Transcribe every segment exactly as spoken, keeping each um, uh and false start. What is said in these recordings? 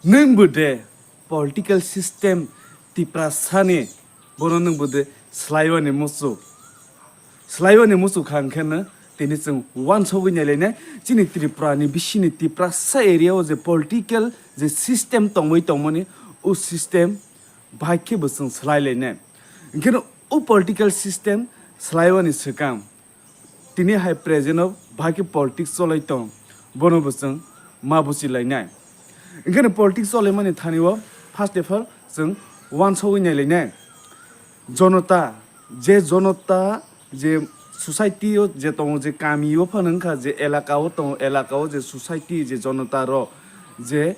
Nwng bo de political system Tiprasani, bono nwng bo de swlaiwani muchuk. Swlaiwani muchuk kha hwnkhe no tini chwng uansugwi nailainai chini Tripura ni bisini Tiprasa area o je political je system tongwi tongmani, o system bahai khe bo chwng swlailainai. Hwnkhe no o political system swlaiwani swkang tini hai present o bahai khe politics cholai tong, bono bo chwng ma buchilainai. Hwnkhe no politics cholaimani thani o first of all chwng uansugwi nailainai. Jonota, je jonota, je society o je tongo, je kami o phano wngkha, je elaka o tongo, elaka o je society, je jonota rok je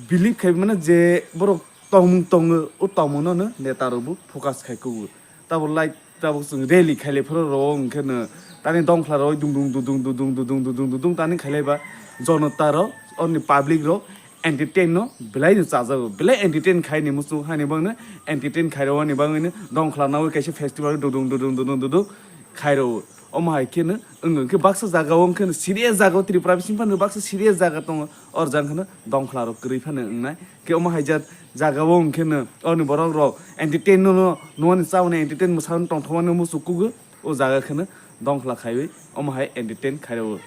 believe khai mano, je borok tongmung tongo, o tongmung no no neta rok bo focus khai kugo. Tabuk lai, tabuk chwng rally khailai phuru rok hwnkhe no tani dongphla rok dung dung dudung dudung dudung dudung dudung tani khailai ba jonota rok, oni public rok entertain no belai no chajago, belai entertain khai ni muchung hani bangno entertain khai rok ani bangwi no dongphla nawi kaisa festival dudung dudung dudung dudung khai rok. Omo hai khe no wng khe baksa jaga o wng khe no serious jaga o Tripura bising phano baksa serious jaga tongo, or jang khe no dongphla rok kwrwi phano wngnai. Khe omo hai jat jaga o wng khe no oni borok rok entertain no no nwani chauni entertain mwsang tongthokmani muchung kugo, o jaga khe no dongphla khaiwi omo hai entertain khai rok.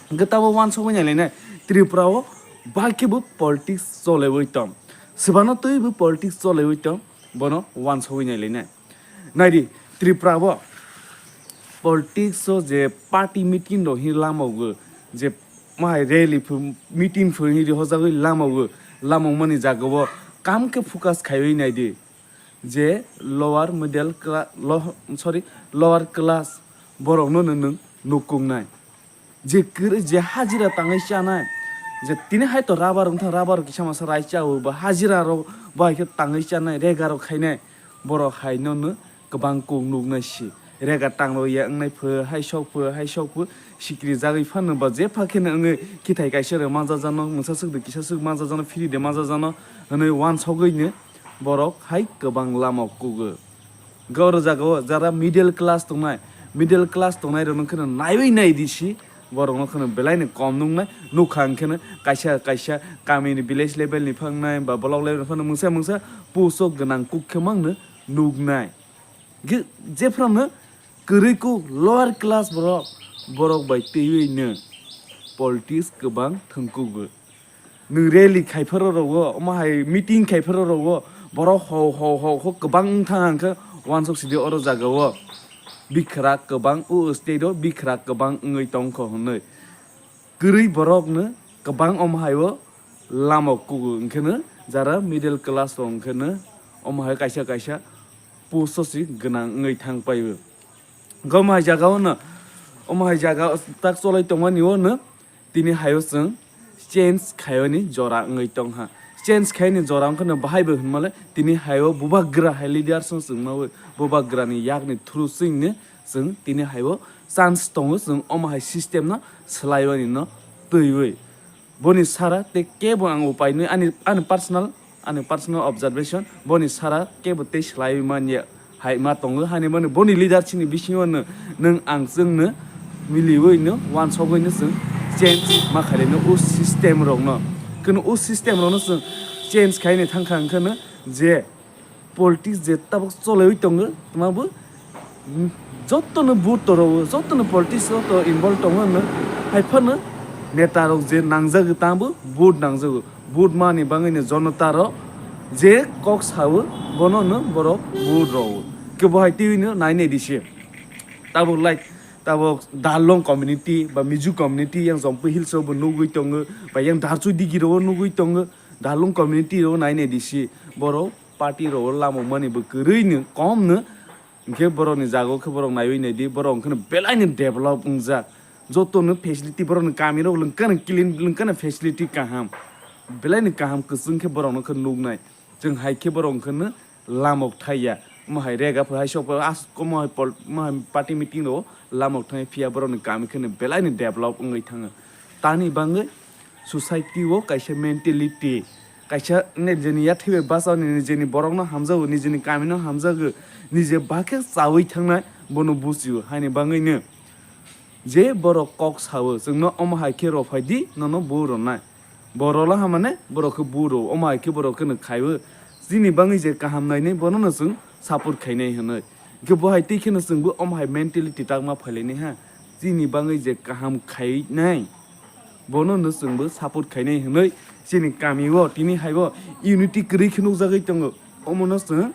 Hwnkhe tabuk uansugwi nailainai Tripura o bahai khe bo politics cholaiwi tong, swbano twibo politics cholaiwi tong, bono uansugwi nailainai. Naidi, Tripura bo politics o je party meeting rok hin lama o je mahai rally phu meeting phu hin hojagwi lama o, lama mani jaga o kam khe focus khaiwi naidi je lower middle class, lo, sorry, lower class borok no nwng nukung nai. Je kwrwi, je hajira tangwi chanai, je tini hai to rubber wngkha, rubber kisa masa rai chao, ba hajira rok bai khe tangwi chanai, rega rok khainai, borok hai no no kwbang kuk nuknai si, rega tanglo ya wngnai pho, hai sok pho, hai sok pho, sikri jagwi phano ba je pha kheno wngwi kithai kaisa rok manjajano, mungsa swk de kisa swk manjajano, free de manjajano hwnwi uansugwi no borok hai kwbang lama kugo. Goro jaga o jara middle class tongnai, middle class tongnai rok no kheno naiwi nai di si, borok no kheno belai ni kom nuknai, nukha hwnkhe no kaisa kaisa kami ni village level ni phangnai ba block level ni phano mungsa mungsa post o gwnang kuk khe mang no nuknai. Ge-, jephru no kwrwi kuk lower class borok, borok bai twiwi no politics kwbang thwng kugo. Nwng rally khai pharo rogo, omo hai meeting khai pharo rogo, borok ho ho ho ho kwbang wng thang hwnkhe uansuk sidi oro jaga o bikhra kwbang, o state o bikhra kwbang wngwi tongkho hwnwi. Kwrwi borok no kwbang omo hai o lama kugo hwnkhe no jara middle class rok hwnkhe no omo hai kaisa kaisa post o si gwnang wngwi thang pai o. Omo hai jaga o no, omo hai jaga o tak cholai tongmani o no, tini hai o chwng change khaiyani jora wngwi tongha. Change khaiyani jora wngkha no bahai bo hwnmale tini hai o bubagra hai leaders no chwng mawi, bubagra ni yak ni through chwng no chwng tini hai o chance tongo chwng omo hai system no swlaiwani no twiwi. Boni sara tei kebo ang upai nwi ani, ani personal, ani personal observation, boni sara kebo tei swlaiwi manya hai ma tongo, hani boni, boni leadership ni bisingo no nwng ang chwngno miliwi no uansugwi no chwng change ma khailai no o system rok no. Kunu o system rok no chwng change khaini thangkha hwnkhe no je politics je tabuk cholaiwi tongo, tma bo, mm, jotono vote to rwo, jotono politics o to involve tongo hwnwi, hai phano neta rok je nangjago, tamo vote nangjago, vote mani bangwi no jonota rok je kok sao, bono no borok vote rwo. Kebo hai twiwi no nai nai di se. Tabuk like, tabuk Darlong community ba Mizo community yang Jampui Hills o bo nugwi tongo, ba yang Darchoi Digi rok o nugwi tongo, Darlong community rok nai nai di se, borok party rok o lama mani bo kwrwi no, kom no, hwnkhe borok ni jaga o khe borok naiwi nai di, borok hwnkhe no belai no develop wngjak, joto no facility borok ni kami rok lwngkha no clean, lwngkha no facility kaham, belai no kaham kwchwng khe borok no khe nuknai, chwng hai khe borok hwnkhe no lama thai ya, omo hai rega pho hai sok pho as-, omo hai pol-, omo hai party meeting rok o lama thai phiya borok ni kami khe no belai no develop wngwi thango, tani bangwi society o kaisa mentality, kaisa nijeni yathai bai bachao, nijeni borokno hamjago, nijeni kamino hamjago, nije bakhe chawi thangnai bono bujio. Haini bangwino je borok kok sao, chwngno omo hai khe rw phai di, nono bo rwnai. Borok la hamane, borok khe buro, omo hai khe borok kheno khaiwi. Chini bangwi je kaham nainai, bono no chwng support khainai hinwi. Hwnkhe bo hai tei kheno chwngbo omo hai mentality takma phailainai ha. Chini bangwi je kaham khainai, bono no chwngbo support khainai hinwi chini kami o tini hai bo unity kwrwi khe nukjagwi tongo. Omo no chwng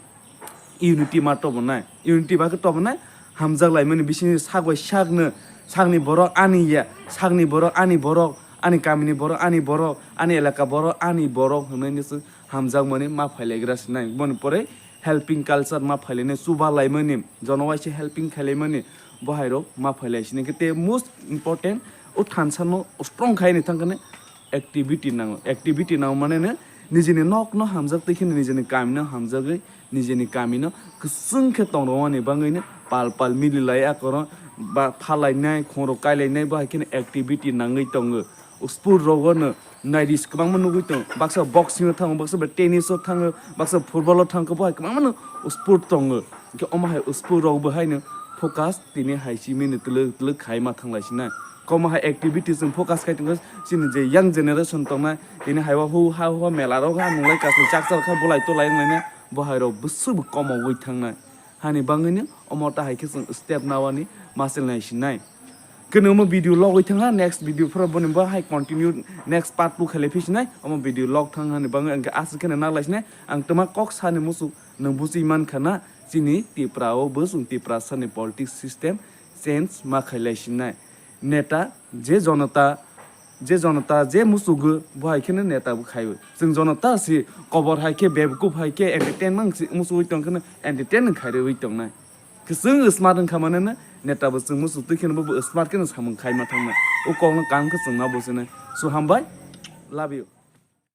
unity ma tobonai, unity ba khe tobonai, hamjak laimani bisingni sak bai sakno, sakni borok ani ya, sakni borok ani borok, ani kamini borok ani borok, ani elaka borok ani borok hwnwi no chwng hamjakmani ma phailagra sinai. Boni pore helping culture ma phailainai, chuba laimani, jono waisa helping khailaimani, bo hai rok ma phailai sinai. Khe te most important o thansa no strong khai ni thang khe activity nango. Activity nango mane no nijini nok no hamjak tei kheno nijini kami no hamjagwi nijini kami no kwchwng khe tong rwmani bangwi no pal pal mili lai akoro ba phalai nai khoro kailai nai bo hai kheno activity nangwi tongo. O sport rogo no naidi kwbangma nugwi tongo, baksa boxing o thango, baksa ba tennis o thango, baksa football o thangkhe bo hai kwbangma no o sport tongo. Hwnkhe omo hai o sport rok bo hai no focus tini hai simi no twlwk twlwk khai ma thanglai sinai. Komo hai activities chwng focus khai tongkha chini je young generation tongnai, tini hai o hu ha hu mela rok ha nunglai kaisa chak chak kha bulai tulai wnglainai, bo hai rok bwswk bo komogwi thangnai. Hani bangwino omo ta hai khe chwng step nawani muscle nai sinai. Khe omo video logwi thangha, next video phoro boni bo hai continue next part two khailai phi sinai, omo video log thang hani bangwi ang khe aswk kheno naglai sinai. Ang twma kok sani muchuk nwng buchi mankha na, chini Tripura o bo chwng Tiprasa ni politics system change ma khailai sinai. Neta je jonota, je jonota je musugo bo hai kheno neta bo khaiwi. Chwng jonota si kobor hai khe bebkup hai khe entertainment si musugwi tong kheno entertainment khairwi tongnai. Kwchwng smart wngkha mane no neta bo chwng musuk twi kheno bo smart kheno samung khaima thangnai. O kokno kaham khe chwngma bo sinai. So hambai, love you.